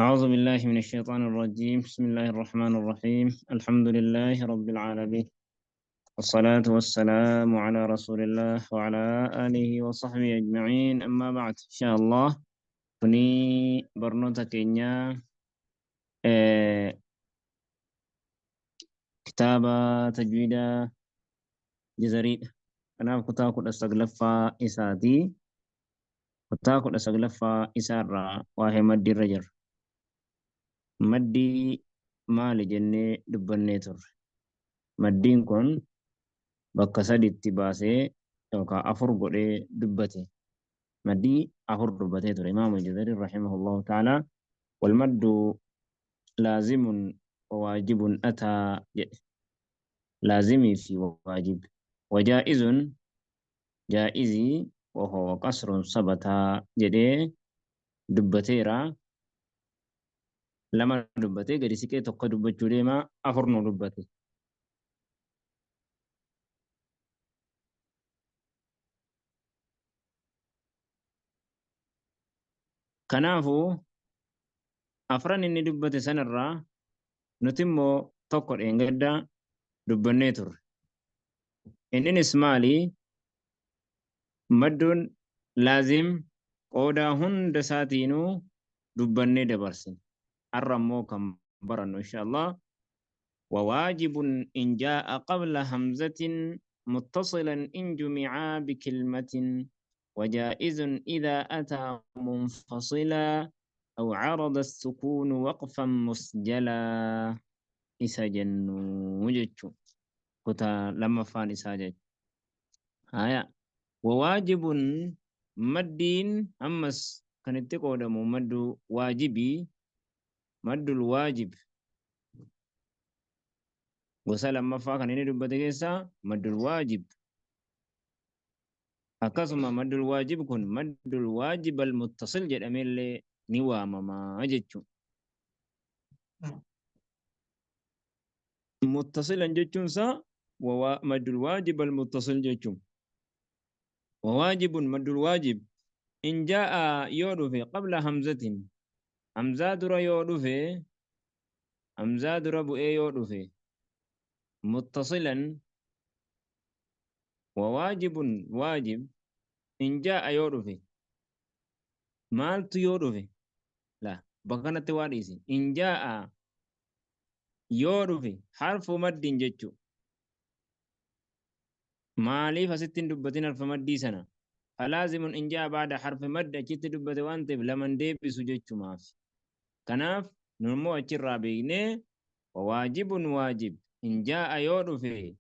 أعوذ بالله من الشيطان الرجيم. بسم الله الرحمن الرحيم. الحمد لله رب العالمين، والصلاة والسلام على رسول الله وعلى آله وصحبه أجمعين. أما بعد، إن شاء الله كني برنوتا كينيا كتابة تجويد جزري. أنا كتاب كل أستغلفة إساتي كتاب كل أستغلفة إسارة وهي مدي الرجل مدي maali jennee dubbannee turre. Maddiin kun bakka saditti baasee yookaan afur godhee dubbate. Maddii afur dubbatee ture Imaam Al-Jazari rahimahullahu ta'ala. Walmaddu laazimun waajibun ataa jedhe. Laazimii fi waajib. Wajaa'izun jaa'izii wahuwa qasrun sabataa jedhee dubbateera. Lama dubbatee gadi siqee tokko dubbachuu deema, afur nu dubbate. Kanaafuu afran inni dubbate sanarraa nuti immoo tokko dheengadda dubbannee turre. Inninis maali? Madduun laazim qoodaa hunda isaatiinuu dubbannee dabarsine. Har'a immoo kan barannu insha Allah وواجب إن جاء قبل همزة متصلا إن جمعا بكلمة وجائز إذا أتى منفصلا أو عرض السكون وقفا مسجلا. إسا جنو جتشو كتا لما فان إسا جتشو هايا. وواجب مدين أمس كانت تقودم مد واجبي مد الواجب gosa lammaffaa kan inni dubbate keessaa maddul waajib. Akkasuma maddul waajib kun maddul waajib al-muttasil jedhameellee ni waamamaa jechuudha. Muttasilan jechuun isaa maddul waajib al-muttasil jechuun. Wawaajibun maddul waajib in jaa'a yoo dhufe qabla hamzatin hamzaa dura yoo dhufe hamzaa dura bu'ee yoo dhufe متصلا وواجب واجب إن جاء يورفي مالت يورفي لا بكنت واريسي إن جاء يورفي حرف مد جتشو مالي فستين دبتين حرف مد سنة فلازم إن جاء بعد حرف مد أكيد دبت وانت لمن دي بسجتشو ما في كناف نمو أكيد بيني وواجب واجب إن جاء يورفي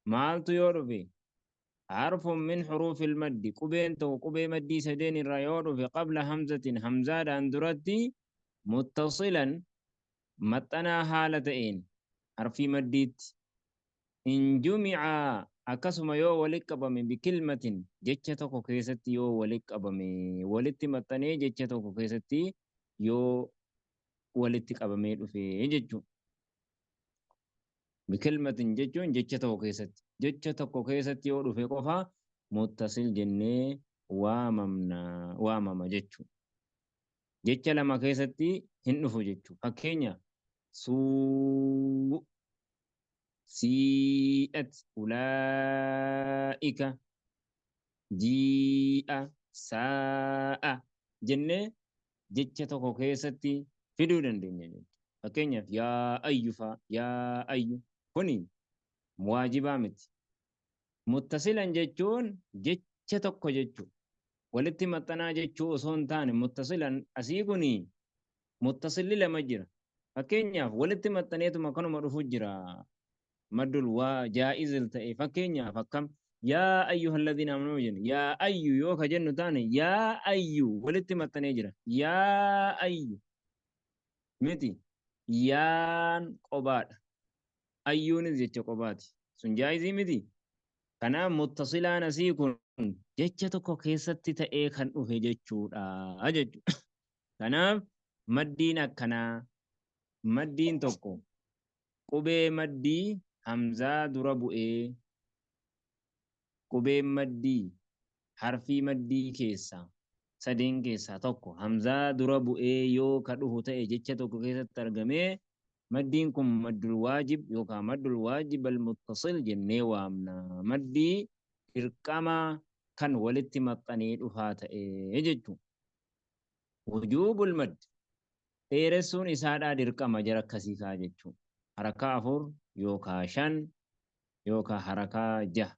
مالت يورفي حرف من حروف المد قبين تو قبي مدي سدين الرا يورفي قبل همزة همزة أندرتي متصلا متنا حالتين حرف مديت إن جمع أكسم يو ولك أبمي بكلمة جتشتك كيستي يو ولك أبمي ولت متني جتشتك كيستي يو ولتك أبمي في جتشو بكلمة جتشون جتشتك كيستي جتشتك كيستي يو في قفا متصل جنة واممنا وامم جتشو جتش لما كيستي هنفو جتشو فكينيا سوء سيئت أولئك جيء ساء جنة جتشتك كيستي في دودن دنيا فكينيا يا أيفا يا أيو كوني واجبا مت متصلا جتشون جتشتك جتشو ولتي متنا جتشو صون تاني متصلا أسيقني متصل لما جرى فكينيا ولتي متنيت مكانو مرفو جرى مد الوا جائز التأي فكينيا فكم يا أيها الذين آمنوا جن يا أيو يوكا جنو تاني يا أيو ولتي متني جرى يا أيو متي يان قباد أيون جتش قباد سن جائزي متي كنا متصلا نسيكون جتشتك كيستي تأي خن أوه جتشو أجج كنا مدينة كنا مدين توكو قبي مدي همزة دربو إيه قبي مدي حرفي مدي كيسا sadeen keessaa tokko hamzaa dura bu'ee yoo ka dhufu ta'e jecha tokko keessatti argamee maddiin kun maddul waajib yookaan maddul waajib al-muttasil jennee waamna. Maddii dirqama kan walitti maxxanee dhufaa ta'e jechuudha. Wujuubul madd dheeressuun isaadhaa dirqama jara akkasii kaa jechuudha. Harakaa 4 yookaan 5 yookaan harakaa 6.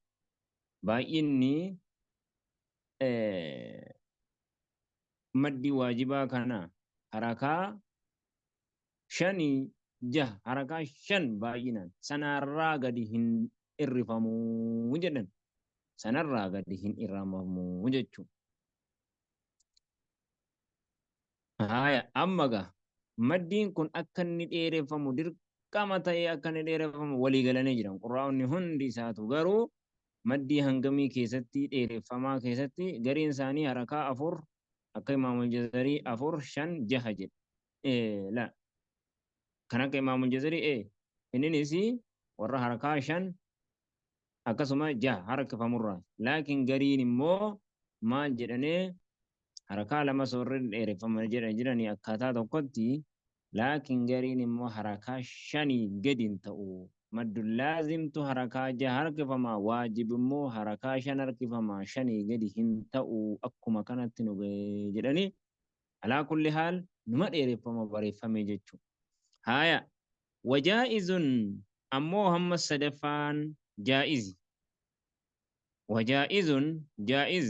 Baay'inni maddii waajibaa kana harakaa 5 6 harakaa 5 baay'inaan sanarraa gadi hin irrifamuu jedhan. Sanarraa gadi hin irrifamuu jechuudha. Haaya amma gaa maddiin kun akka inni dheereffamu dirqama ta'ee akka inni dheereffamu walii galanii jiran. Qurraa'onni hundi isaatu garuu maddii hangamii keessatti dheereffamaa keessatti gariin isaanii harakaa 4 akka Imaamul Jazarii 4 5 6 jedhe. La kan akka Imaamul Jazarii inninis warra harakaa 5 akkasuma 6 harkifamurraa. Laakiin gariin immoo maal jedhanii harakaa 2 soorri dheereffaman jedhanii akkaataa tokkotti. Laakiin gariin immoo harakaa 5 gadi hin ta'u. Maddul laazimtu harakaa 6 harkifamaa, waajib immoo harakaa 5 harkifamaa, 5 gadi hin ta'u akkuma kanatti nu ga'e jedhanii alaa kulli haal numa dheereffama bareeffame jechuudha. Haaya wajaa'izun ammoo hamma sadaffaan jaa'izi. Wajaa'izun jaa'iz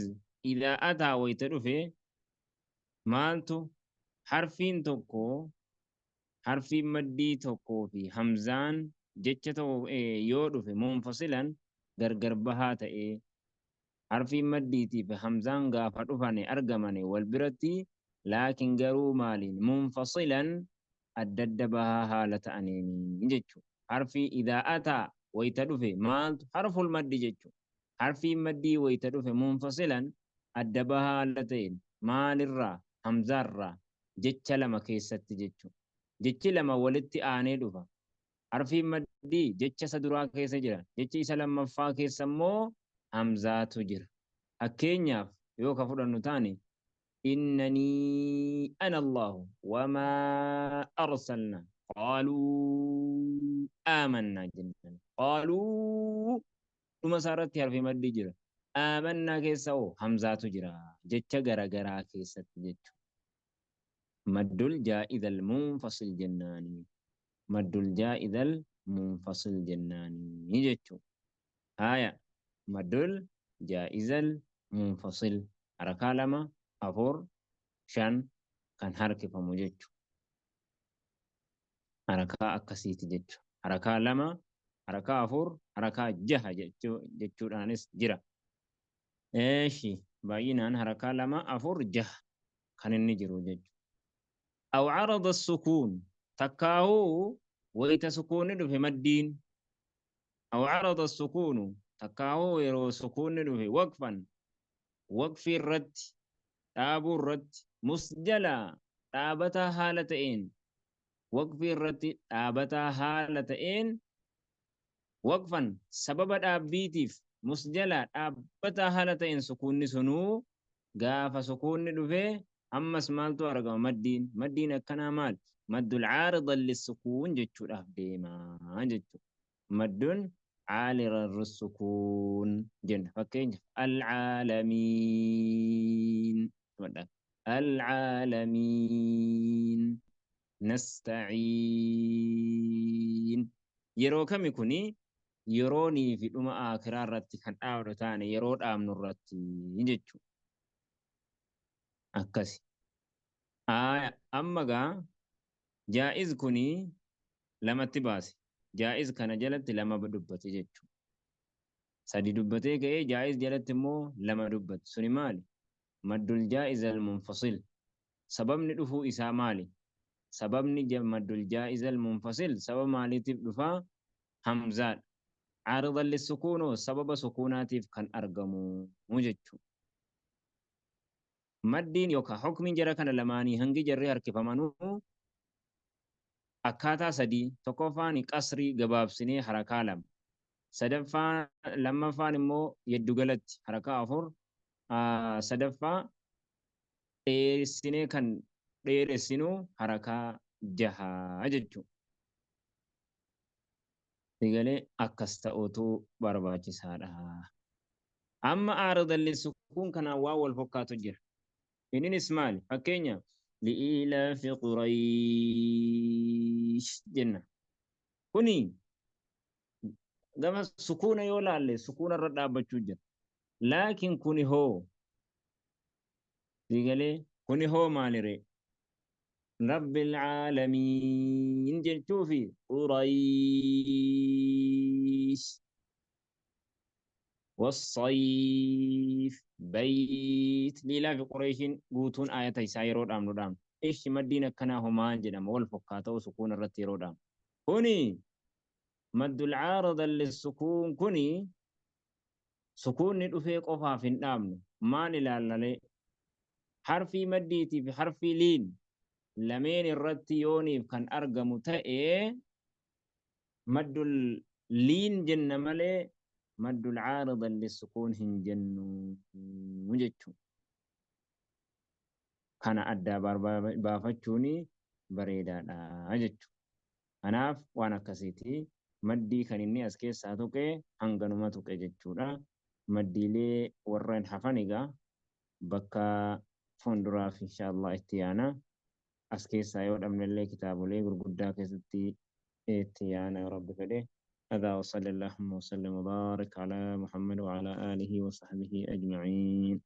idaa ataa wayita dhufe maaltu harfiin tokko harfiin maddii tokkoo fi hamzaan jecha tokko yoo dhufe munfasilan gargar bahaa ta'ee harfiin maddiitii fi hamzaan gaafa dhufane argamane wal biratti laakiin garuu maaliin munfasilan adda adda bahaa haala ta'aniin jechuudha. Harfii idaa ataa wayita dhufe maaltu harful maddi jechuudha. Harfiin maddii wayita dhufe munfasilan adda bahaa haala ta'een maalirraa hamzaarraa jecha lama keessatti jechuudha. Jechi lama walitti aanee dhufa. Harfiin maddii jecha isa duraa keessa jira. Jechi isa lammaffaa keessa immoo hamzaatu jira. Fakkeenyaaf yoo ka fudhannu taane innanii ana Allahu wamaa arsalna qaaluu aamannaa jenna. Qaaluu dhuma isaa irratti harfi maddii jira. Aamannaa keessa hoo hamzaatu jira. Jecha garagaraa keessatti jechuudha. Maddul jaa'idal munfasil jennaanii. Maddul jaa'idal munfasil jennaanii jechuudha. Haaya maddul jaa'izal munfasil harakaa 2 4 5 kan harkifamu jechuudha. Harakaa akkasiiti jechuudha. Harakaa 2 harakaa 4 harakaa 6 jechuudhaanis jira. Eeshi baay'inaan harakaa 2 4 6 kan inni jiru jechuudha. Aw carada sukuun takkaahuu wayita sukuunni dhufe maddiin. Aw carada sukuunu takkaahuu yeroo sukuunni dhufe waqfan waqfii irratti dhaabuu irratti musjalaa dhaabataa haala ta'een waqfii irratti dhaabataa haala ta'een waqfan sababa dhaabbiitiif musjalaa dhaabbataa haala ta'een sukuunni sunuu gaafa sukuunni dhufe ammas maaltu argama maddiin maddiin akkanaa maal maddul caarida lissukuun jechuudhaaf deemaa jechuudha. Madduun caarida lissukuun jenna. Fakkeenyaaf alcaalamiin alcaalamiin nastaciin yeroo kami kuni yeroonii fi dhuma aakiraa irratti kan dhaabnu taane yeroo dhaabnu irratti jechuudha. Akkasi. Amma gaa jaa'iz kuni lamatti baase. Jaa'iz kana jalatti lama dubbate jechuudha. Sadi dubbatee ka'ee jaa'iz jalatti immoo lama dubbate. Suni maali? Maddul jaa'iz al-munfasil. Sababni dhufuu isaa maali? Sababni maddul jaa'iz al-munfasil sababa maaliitiif dhufaa? Hamzaadha. Caaridan lissukuunoo sababa sukuunaatiif kan argamu jechuudha. Maddiin yookaan hukmiin jara kana lamaanii hangi jarri harkifamanuu akkaataa sadii tokkoffaan qasrii gabaabsinee harakaa 2 sadaffaa lammaffaan immoo yeddu galatti harakaa 4 sadaffaa Dheeressinee kan dheeressinu harakaa jahaa jechuudha. Sigalee akkas ta'uutu barbaachisaadha. Amma aarada sukuun kanaan waan wal fakkaatu jira. Innis maali? Fakkeenyaaf li'ilaafi Quraysh jenna. Kuni gama sukuuna yoo laalle sukuuna irra dhaabbachuu jira. Laakiin kuni hoo sigalee kuni hoo maaliree? Rabbil caalamiin jechuufi Quraysh والصيف بيت لإلاف قريش guutuun aayata isaa yeroo dhaamnu dhaamnu. Ishi maddiin akkanaa homaan jedhama wal fakkaata'u sukuun irratti yeroo dhaamnu. Kuni maddul caarada lissukuun kuni sukuunni dhufee qofaaf hin dhaabnu. Maal ilaallalee? Harfii maddiitii fi harfii liin lameen irratti yooniif kan argamu ta'ee maddul liin jenna malee maddul caarida lissukuun hin jennu jechuudha. Kana addaa baafachuun bareedaadha jechuudha. Kanaaf waan akkasiiti maddii kan inni as keessaa tuqe hanganuma tuqe jechuudha. Maddiilee warreen hafan egaa bakka fuulduraaf inshaallah itti yaana. As keessaa yoo dhabnellee kitaabolee gurguddaa keessatti itti yaana yoo rabbi fedhe. هذا وصلى اللهم وسلم وبارك على محمد وعلى آله وصحبه أجمعين.